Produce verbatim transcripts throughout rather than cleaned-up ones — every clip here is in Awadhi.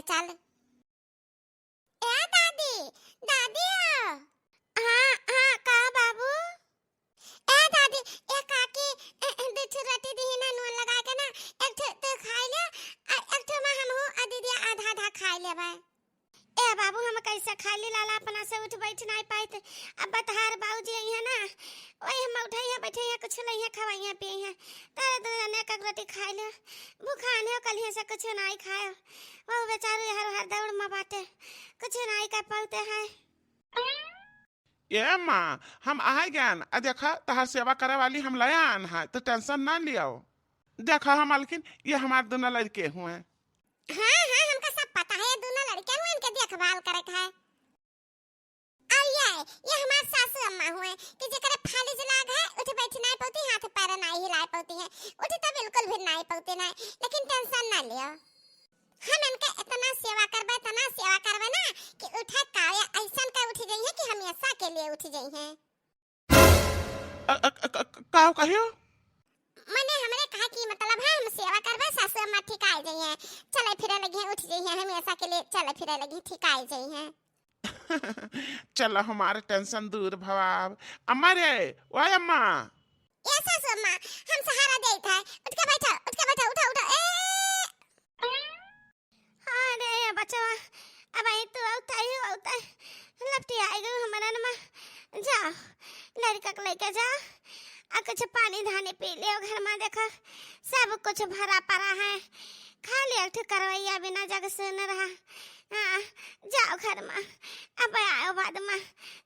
चल। ए दादी, दादी हो। हाँ, हाँ, का बाबू? ए दादी, ए काकी, ए, ए, दू ठो रोटी दीही ना नून लगा के ना, एक ठो तू खाई ले, आ एक ठो में हमहू आ दीदी आधा आधा खाई लेबै। ए बाबू, हम कैसे खाई ली लाला, अपना से उठ बैठ नाई पाइत। अब तहार बाबूजी अइहें ना, वही हम उठइहें, बैठइहें, कुछ लइहें, खवइहें, पियइहें। तारे दू जने एक एक रोटी खाई ले, भूखान हो, कलिहे से कुछ नाई खाए। वो बेचारू हर हर दौड़ में बाटे, कुछ नाई कर पाते हैं। ए माँ, हम आइ गएन। आ देखा, तहार सेवा करे वाली हम लयान है, तो tension ना लियो। देखा हो मालकिन, ये हमार दुनो लड़के हुए। हाँ, हाँ, हमका सब पता है, ये दुनो लड़के हुए, इनके देखभाल करे के है। और ये, ये हमार सासू अम्मा हुए कि जेकरे फालिज लाग है, उठ बैठ नाई पौती, हाथ पैर नाई हिलाए पौती है, उठ तो बिल्कुल भी नाई पौती नाई, लेकिन tension ना लियो। हम इनके इतना सेवा करबे, इतना सेवा करबे ना कि उठे काया ऐसन का उठ जइहें कि हमेशा के लिए उठ जइहें। अ, अ, अ, क-, क-, का कहियो? मने हमरे कहा कि मतलब है हम सेवा करबे, सासू अम्मा ठीक आइ जइहें, चले फिरे लगिहें, उठ जइहें, हमेशा के लिए चले फिरे लगिहें, ठीक आइ जइहें। चलो, हमारे tension दूर भवा अब। अम्मा रे, ओ अम्मा। ए सासू अम्मा, हम सहारा देत है। उठ के बैठो, उठ के बैठो, उठो, उठो। ए! हाँ रे बचवा, अब आई तू औता ही औता, लपटी आइ गई हमरन में। जाओ, लड़का के लेके जाओ, आ कुछ पानी धानी पी लियो। घर में देखो, सब कुछ भरा पड़ा है, खाली एक ठो करवैया बिना जग सुन रहा। हाँ, जाओ घर में, अब आयो बाद में,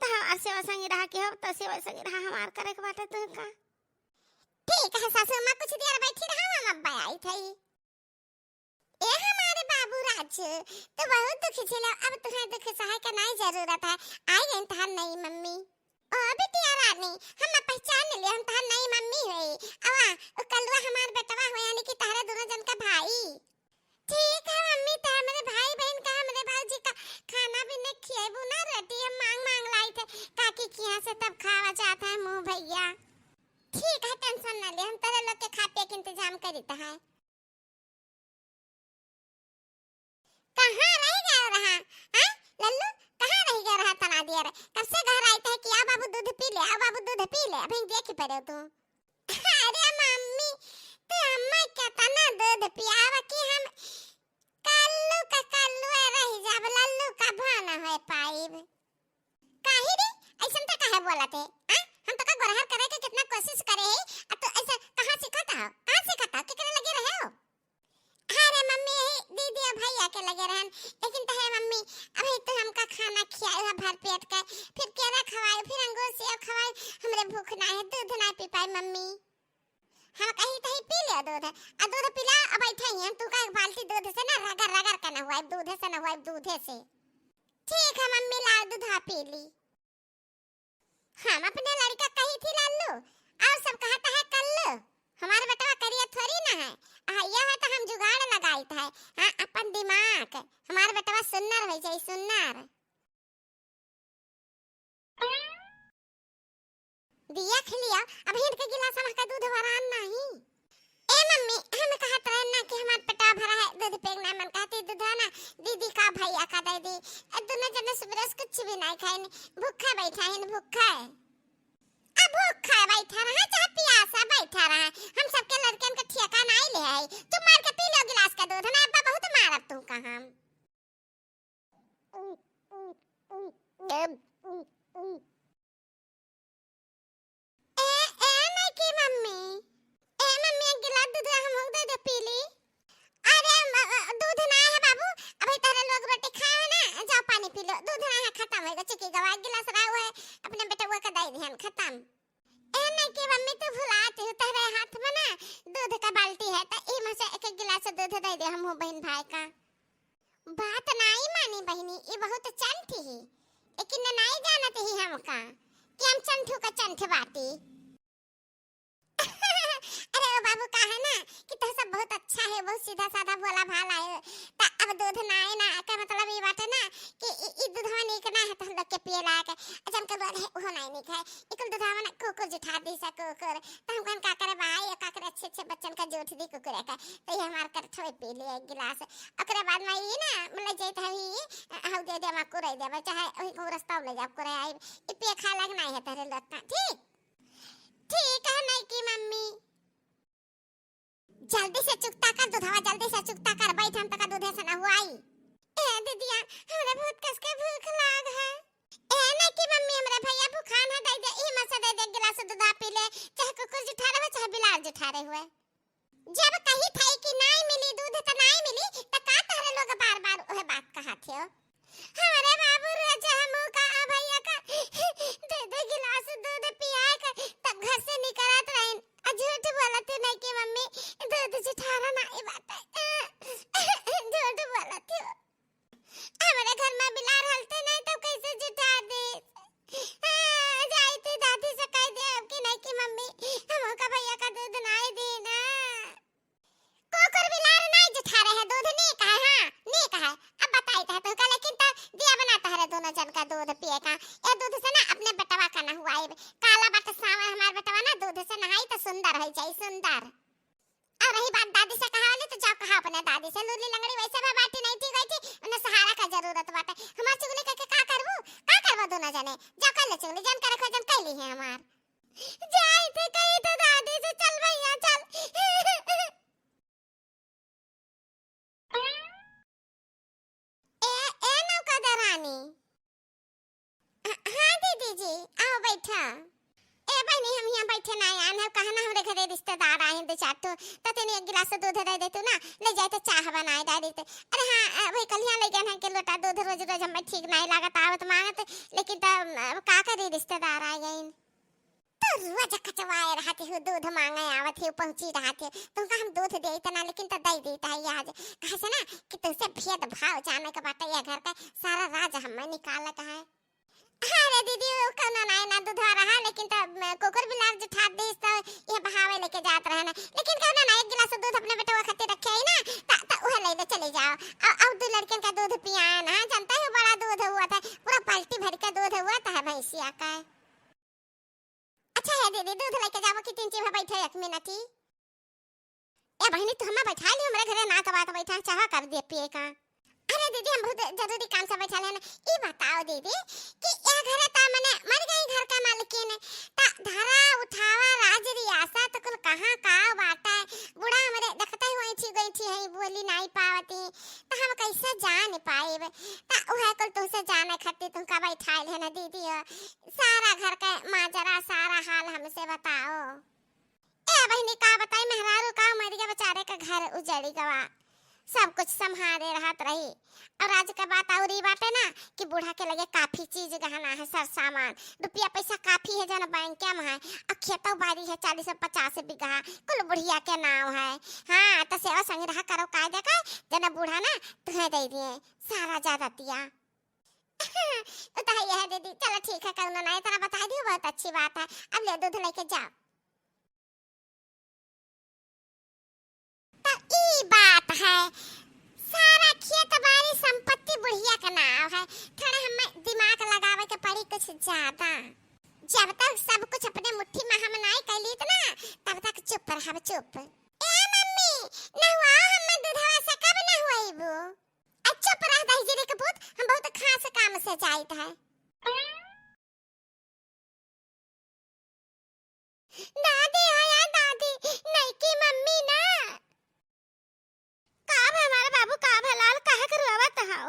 तो हमार सेवा संगी रहा कि हो, तो सेवा संगी रहा हमार करे के बाटे तुमका। ठीक है सासू माँ, कुछ देर बैठी रहा, हम अब आई थई। ए हमारे बाबू राजू, तू बहुत दुखी छिलो, अब तुहे दुख सहे के नाई जरूरत है। आइ गई तहार नई मम्मी। ओ बिटिया रानी, हम पहचान लियो, हम तहार नई मम्मी हई। अवा, ओ कलुआ हमार बेटवा हो, यानी कि तहरे दुनो जन का भाई। ठीक है मम्मी, तो हमरे भाई बहन का, हमरे बाबूजी का खाना भी नहीं खिएबू ना, रोटी हम मांग मांग लाई थे, काकी के यहाँ से तब खावा जात है मुँह भैया। ठीक है, tension ना ले, हम तेरे लोग के खा पिए के इंतजाम करीत है। कहाँ रह गया रहा? हाँ? लल्लू, कहाँ रह गया रहा तना दिया रे? कब से घर आइत है कि आ बाबू दूध पी ले, आ बाबू दूध पी ले, अभी देख पड़े तू। अरे मम्मी, तू अम्मा के तना दूध पियावा कि हम कल्लू का कल्लू रह जाब, लल्लू का भाना है पाइब। काहे रे, ऐसन तो काहे बोलत है? आ? हम तो का गोरहर करे के कितना कोशिश करे है, आ तू ऐसा कहाँ सीखत हो? कहाँ सीखत हो? केकरे लगे रहे हो? अरे मम्मी, यही दीदी और भैया के लगे रहन, लेकिन तो है मम्मी, अभी तो हमका खाना खियाए है भर पेट के, फिर केरा खवाए, फिर अंगूर सेब खवाए, हमरे भूख ना है, दूध ना पी पाए मम्मी। हम कही तही पी ले दूध, आ दूध पिला, अब बैठे ही हम, तू का एक बाल्टी दूध से ना रगड़ रगड़ के ना हुआ, दूधे से ना हुआ, दूधे से। ठीक है मम्मी, लाओ दूध, हाँ पी ली। हम अपने लड़का कही थी लल्लू, और सब कहता है कल्लू। हमारे बेटवा करिया थोड़ी ना है, आ यह है तो हम जुगाड़ लगाइत है। हाँ, अपन दिमाग, हमारे बेटवा सुन्नर हो जाए, सुन्नर। दिया खिलिया, अब हिंद के गिलास में का दूध वरान नहीं। ए मम्मी, हम कहत रहे ना कि हमार पेटा भरा है, दूध पेग ना मन कहती दूध है ना, दीदी का भैया का दे दी। ए दोनों जने सुबह से कुछ भी नहीं खाए, भूखा बैठा है, भूखा है। अब भूखा बैठा रहा, चाहे प्यासा बैठा रहा, हम सबके लड़कन का ठेका नहीं ले आई। तू मार के पी लो गिलास का दूध, ना अब्बा बहुत मारब तू का हम। ए, ए, नहीं की मम्मी। ए मम्मी, एक गिलास दूध हम दे दे पी ली। अरे म-, अ, दूध ना है बाबू, अभी तहरे लोग रोटी खाए हो ना, जाओ पानी पी लो। दूध ना है, खत्म होएगा, चिकी गवा एक गिलास रहा हुआ है, अपने बेटवा का दे दिहन, खत्म। ए नहीं की मम्मी, तू भुलाती हो, तहरे हाथ में ना दूध का बाल्टी है, तो ई में से एक एक गिलास दूध दे दे हम बहन भाई का। बात नाई मानी बहिनी, ई बहुत चंठ ही, लेकिन नाई जानत ही हमका कि हम चंठू का चंठ बाटी। अरे तो बाबू का है ना कि तू सब बहुत अच्छा है, बहुत सीधा साधा भोला भाला है। त अब दूध ना आए ना, का मतलब ई बाटे ना कि ई, ई दूधवा नीक ना है तो हम लोग के पिए लायक है। अच्छा, हमके बोल है, वो नहीं नीक है। इकुल दूधवा ना कुकुर जुठा दी सा कुकुर। तो हम कहन का करे भाई, का करे अच्छे अच्छे बच्चन का जूठ दी कुकुर है का। तो ये हमार करत हुए पी लिया एक गिलास। ओकरे बाद में ई ना, मतलब जैत हम ई, हम दे दे, हम कुरे देबे, चाहे वही को रास्ता ले जाब कुरे आई। ई पिए खा लायक नहीं है तेरे लोग का, ठीक? ठीक है, नहीं की मम्मी। जल्दी से चुकता कर दूधवा, जल्दी से चुकता कर, बैठ हम तका दूधे से नहुआई। ए दीदिया, हमरा बहुत कस के भूख लाग है। ए नहीं की मम्मी, हमरा भैया भूखान है, दे दे, ई में से दे दे गिलास दूधा पी ले, चाहे कुकुर जुठा रहे, चाहे बिलार जुठा रहे हुए। जब कही था कि नाई मिली दूध त नाई मिली, त का तहरे लोग बार बार ओहे बात कहा थे हो? हमारे बाबू रोज हमू का आ भैया का दे दे गिलास दूध पियाए के तब घर से निकलत रहिन। आ झूठ बोलत है नहीं कि मम्मी दूध जुठारा ना ई बात है। झूठ बोलत है। हमारे घर में बिलार हलते नहीं तो कैसे जुठा दे? हाँ, जाई थे दादी से कह दे अब कि नहीं कि मम्मी हमू का भैया का दूध नाई दी ना। कुकुर बिलार नाई जुठारे है दूध, नीक है, हाँ, नीक है। अब बताई तह तुमका, लेकिन त दिया बना तहरे दोनों जन का दूध पिए का। ए दूध से ना अपने बेटवा का नहुआइब। काला बाटे सावन हमार बेटवा ना, दूध से नहाई त सुंदर हो जाई, सुंदर। और रही बात दादी से कहा वाली, तो जाओ कहा अपने दादी से, लूली लंगड़ी वैसे भी बाटी नहीं थी गई थी, उन्हें सहारा का जरूरत बाटे। हमार चुगली करके का करबू, का करबो दोनों जने? जाओ कर ले चुगली, जन करे खोजन कैली है हमार। जाई थे कही तो दादी से, "चल भैया, चल।" ए, ए नौका दरानी। ह-, हाँ दीदी जी, आओ बैठा। ए बहनी, हम यहाँ बैठे ना आन है, कहा ना हमरे घरे रिश्तेदार आए हैं दो चार ठो, तो तनी एक गिलास दूध दे दे तू ना, ले जाए तो चाह बनाए डाली थे। अरे हाँ, अ, वही कल यहाँ ले गए हैं कि लोटा दूध रोज रोज हमें ठीक नहीं लागत आवत मांगत, लेकिन तब, अ, का करी रिश्तेदार आ गए। तो रोज कचवाए रहत हो, दूध मांगे आवत हो, पहुंची रहत हो। तुमका हम दूध देइत ना, लेकिन तो दे देइत है आज। कहे से ना कि तुमसे भेद भाव जाने के बाटे, ये घर का सारा राज हमें निकाले का है। अरे दीदी, वो कौनो नाई ना दूधवा रहा, लेकिन तो, म, कुकुर बिलार जुठात दिस तो ये बहावे लेके जात रहे ना। लेकिन कौनो ना, एक गिलास दूध अपने बेटवा खातिर रखे है ना, त, त उहे ले ले चले जाओ। अब, अब दो लड़कन का दूध पियाए ना, जानता है बड़ा दूध हुआ था, पूरा बाल्टी भर के दूध हुआ था भैंसिया का। अच्छा है दीदी, दूध लेके जाबो कि तीन चीज बैठे एक मिनट ही। ए बहिनी, तू हमें बैठा लियो हमरे घरे, ना तो बात बैठा, चाह कर दे पिए का। अरे दीदी, हम बहुत जरूरी काम से बैठा लेना। ई बताओ दीदी कि यह घरे ता मने मर गई घर का मालकिन, ता धरा उठावा राज रियासत कुल कहाँ का बाटा है। बूढ़ा हमरे देखते हुए छी गई छी है, बोली नहीं पावती, तो हम कैसे जान पाएब? ता उहे कुल तुमसे जाने खातिर तुमका बैठा लेना दीदी हो। सारा घर के माजरा, सारा हाल हमसे बताओ। ए बहिनी, का बताई, मेहरारू का मरिया बेचारे के घर उजड़ी गवा, सब कुछ संभारे रहत रही। और आज के बात और ई बाटे ना कि बूढ़ा के लगे काफी चीज गहना है, सर सामान, रुपया पैसा काफी है, जन बैंक में है, और खेतौ बारी है चालीस से पचास बीघा, कुल बुढ़िया के नाव है। हाँ, तो सेवा संग रहा करो, काय देखा, जन बूढ़ा ना तुहे दे दिए सारा जादतिया। तो है यह दीदी, चलो ठीक है, कौनो ना, इतना बता दियो, बहुत अच्छी बात है। अब ले दूध लेके जाओ। तो ई बात है, सारा खेत बाड़ी संपत्ति बुढ़िया के नाव है। थोड़ा हमें दिमाग लगावे के पड़ी कुछ ज्यादा। जब तक सब कुछ अपने मुट्ठी में हम नाई कर लीत ना, तब तक चुप रहब, चुप। ए मम्मी, नहुआ हमें दूधवा से कब नहुआइबू? आ चुप रह दहिजरी के पूत, हम बहुत खास काम से जाइत है। दादी, आया दादी, नईकी मम्मी ना। का भा हमारे बाबू, का भा लाल, काहे के रोवत हौ?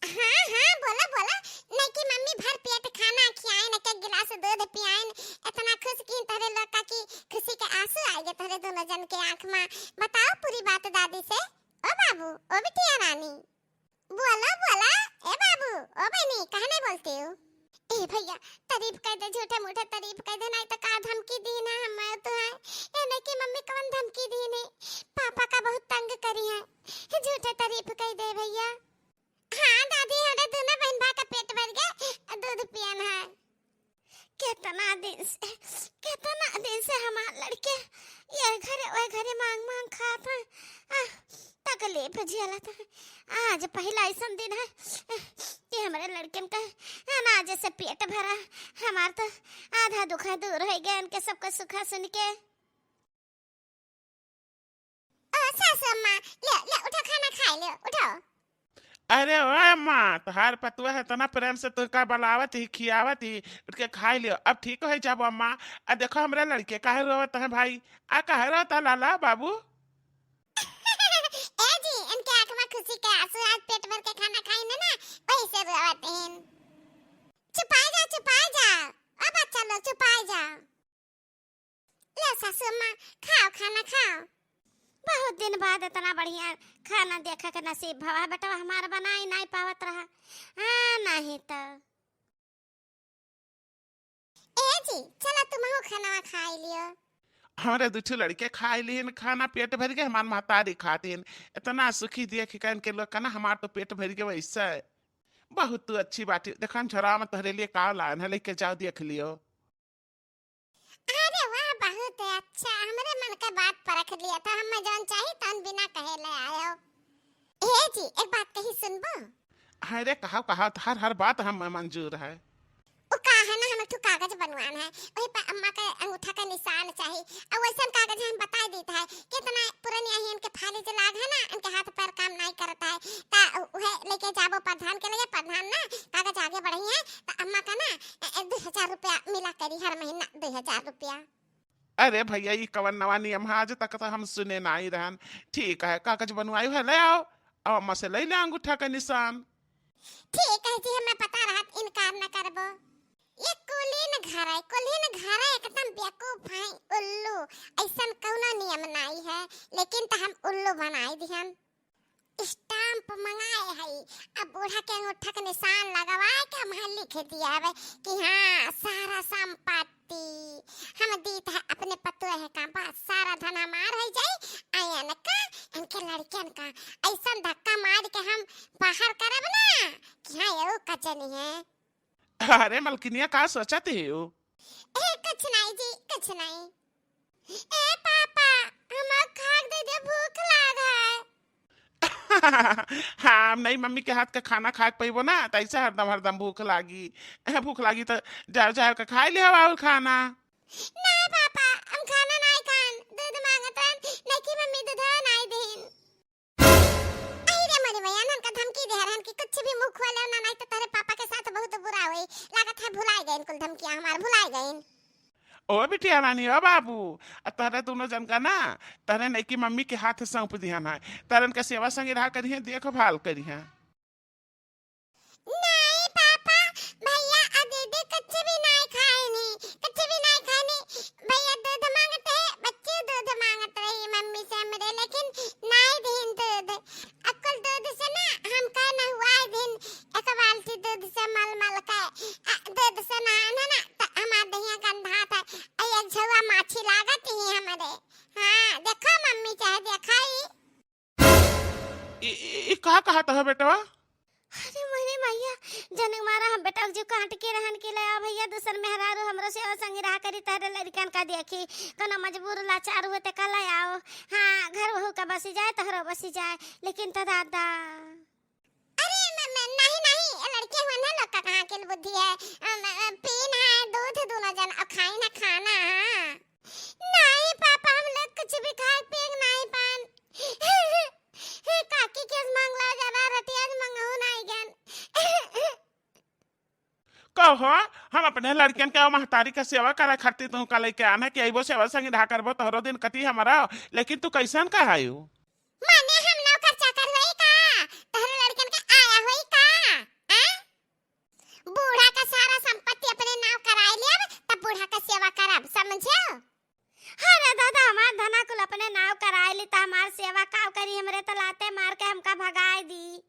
हाँ, हाँ, बोला, बोला। नईकी मम्मी भर पेट खाना खियाइन, एक, एक गिलास दूध पियाइन, इतना खुश की तोहरे लोग का कि खुशी के आंसू आ गए तोहरे दोनों जन के आँख में। बताओ पूरी बात दादी से। ओ बाबू, ओ बिटिया रानी। बोला, बोला, ए बाबू, ओ बहनी, काहे नहीं बोलते हो? ए भैया, तारीफ कर दे, झूठे मूठे तारीफ कर दे, नहीं तो का धमकी दी ना हम तो है। ए नहीं कि मम्मी कौन धमकी दी ने? पापा का बहुत तंग करी है। झूठे तारीफ कर दे भैया। हाँ दादी, हमरे दोनों बहन भाई का पेट भर गए, दूध पियन है। केतना दिन से, केतना दिन से हमार लड़के ये घरे, ओए घरे मांग मांग खात हैं। आह, तकलीफ झेलत हैं। आज पहिला अइसन दिन है कि हमरे लड़कन का अनाज से पेट भरा। हमार तो आधा दुखा दूर होइ गया इनके सबका सुखा सुन के। ओ सासू अम्मा, ले, ले, उठो, खाना खाइ लियो, उठो। अरे ओ अम्मा, तोहार पतुआ है, इतना प्रेम से तुहका बलावत ही, खियावत ही, उठ के खाइ लियो। अब ठीक होइ जाबो अम्मा। आ देखो हमरे लड़के काहे रोवत हैं भाई, आ काहे रोवत है लाला बाबू? ए जी, इनके आँख में खुशी के आंसू, आज पेट भर के खाना खाइन ना, वही से रोवत हैं। चुपाइ जा, चुपाइ जा, अब अच्छा लो, चुपाइ जा। लो सासू अम्मा, खाओ, खाना खाओ। बहुत दिन बाद इतना बढ़िया खाना देखे के नसीब भवा बेटवा हमार, बनाइ नाहीं पावत रहा। हाँ, नाहीं तो। ए जी, चलो तुमहू खाना खाइ लियो। हमरे दुइ ठो लड़के खाइ लिहिन खाना, पेट भरि के, हमार महतारी खातिन। इतना सुखी देखि के इनके लोग का ना, हमार तो पेट भरि के वैसे। बहुत तू अच्छी बाटी। देखा, हम झोरा में तोहरे लिए का लायन है, लेके जाओ, देख लियो। अरे वाह, बहुत अच्छा, हमरे मन के बात परख लिया था, हमें जौन चाही तौन बिना कहे ले आयो। ए जी, एक बात कही सुनबो? अरे कहा, कहा, हर, हर बात हम मंजूर है। उ का है ना, हम एक ठो कागज बनवान है, वही पे अम्मा के अंगूठा के निशान चाही। और वैसन कागज हम बताइ देत है, कितना पुरनिया ही इनके फालिज लाग है ना, इनके हाथ पैर काम नाहीं करत है, ता उहे लेके जाबो प्रधान के लगे, प्रधान ना कागज आगे बढ़इहैं, ता अम्मा का ना, ए, ए, दुइ हजार रुपया मिला करी हर महीना, दुइ हजार रुपया। अरे भइया, ई कवन नवा नियम है, आज तक तो हम सुने नाहीं रहन। ठीक है, कागज बनवायु है, ले आओ, अब अम्मा से ले ले अंगूठा का निशान। ठीक है जी, हमें पता रहत इनकार न करबो। ये कुलीन घर है, कुलीन घर है, एकदम बेवकूफ है, उल्लू। अइसन कउनो नियम नाहीं है, लेकिन तो हम उल्लू बनाइ दिहन। स्टाम्प मंगाए हई, अब बूढ़ा के अंगूठा के निशान लगवाए के हम लिख दिया हवे कि हाँ, सारा संपत्ति हम दीत है अपने पतोह का, बस सारा धन हमार होइ जाई, आ इनका, इनके लड़कियन का अइसन धक्का मार के हम बाहर करब ना कि हाँ, एहू का जनिहैं। अरे मलकिनिया, का सोचत हियो? ए, कुछ नाहीं जी, कुछ नाहीं। ए पापा, हमका खाक दे दे, भूख लाग है। हाँ, हम नई मम्मी के हाथ के खाना खाक पइबो ना, त अइसे हरदम, हरदम भूख लागी। भूख लागी त जाओ, जाओ के खाइ लेव अउर खाना। नाहीं पापा, हम खाना नाहीं खान, दूध मांगत रहन, नइकी मम्मी दूधवा नाहीं देन। अरे रे मोरी मैया, ननका धमकी दे रहन कि कुछ भी मुँह खोले ना, नाहीं तो तेरे पापा के साथ बहुत बुरा होई। लागत है भुलाए गए कुल धमकियाँ हमार, भुलाए गए। ओ बिटिया रानी, ओ बाबू, आ तहरे दुनो जन का ना, तहरे नइकी मम्मी के हाथ सौंप दिहन है। तहरन का सेवा संग रहा करिहैं, देखभाल करिहैं। नाहीं पापा, भइया आ दीदी कुछ भी नाहीं खाइनी, कुछ भी नाहीं खाइनी। भइया दूध मांगत है, बच्ची दूध मांगत रही मम्मी से हमरे, लेकिन नाहीं दीन दूध। अकुल दूध से ना हमका नहुआइ दीन, एक बाल्टी दूध से मल मल के, आ, दूध से नहाना ना, त हमार देहिया गंधात है। आ, एक झउआ माछी लागत ही हमरे। हाँ, देखो मम्मी चाहे देखाई। ई, ई, ई का कहत ह बेटवा? अरे मोरे मैया, जने मारा हम बेटा जो काट के रहन के ले आओ भइया, दूसर मेहरारू हमरो सेवा संगी रहा करी, तहरे लड़कन का देखी, कउनो मजबूर लाचार हुए ते का ले आओ। हाँ, घर वहू का बसी जाए, तहरो बसी जाए, लेकिन त दादा। अरे म-, म-, नाहीं, नाहीं, लड़के हुए ना लोग का कहाँ के बुद्धि है, अ, म-, अ, पीन है, दूध दूनो जन, अउर खाई ना खाना, हाँ। नाहीं पापा, हम लोग कुछ भी खाए पिए नाहीं पान। काकी के मांगला जरा रोटी आज मंगहू नाहीं गन। कहो, हम अपने लड़कन के महतारी के सेवा करे खातिर तुहका लेके आना कि अइबो सेवा संग रहा करबो, तोहरो दिन कटी हमारा, लेकिन तू कइसन कहायू? माने हम नौकर चाकर होई का? तोहरे लड़कन के आया होई का? आ? बूढ़ा का सारा संपत्ति अपने नाव कराए लेब, तब बूढ़ा का सेवा करब, समझो? अरे दादा, हमार धना कुल अपने नाव कराए ली, त हमार सेवा काव करी? हमरे त लाते मार के हमका भगाए दी।